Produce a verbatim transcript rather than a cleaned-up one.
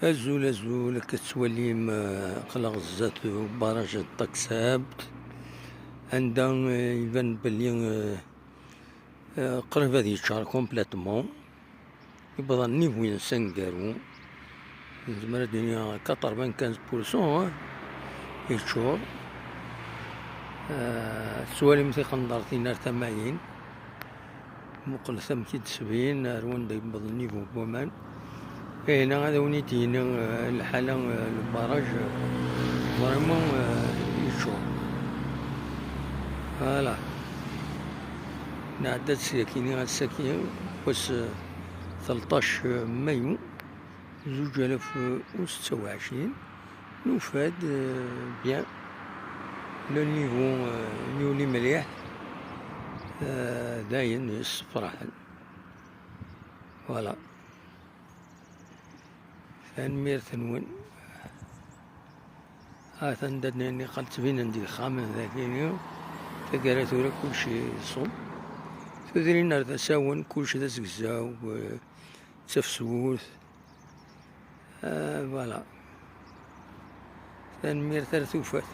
Azul, azul, akka tettwalim, eh, aql-aɣ zdat ubaraj n Taksabt, anda, eh, iban belli, eh, eh, qrib ad yeččar complètement. Yewweḍ nnivu-ines aneggaru, nezmer ad d-nini quatre-vingt-quinze pour cent, eh, yeččur. Eh, tettwalim tiqendert-in ar tama-in. Muqlet amek i d-tesbin, ar wanda yewweḍ nnivu n waman. Kahina ad awen-d-yini, eh, lḥala, eh, n lbaraj, eh, vraiment, eh, yeččur. Voilà. Nɛedda-d syakini ass-agi, wass, eh, tleṭṭac mayu, zuǧ alaf u setta u ɛecrin. Nufa-d, eh, bien, le niveau, eh, yuli mliḥ, eh, dayen yessefraḥen. Voilà. Tanemmirt-nwen. Atan da niqal ttbinen-d ixxamen dagini. Taggara tura kulci iṣubb. Tudrin ar d asawen, kulci d azegzaw, eh, d tafsut. Eh, voilà. Tanemmirt ar tufat.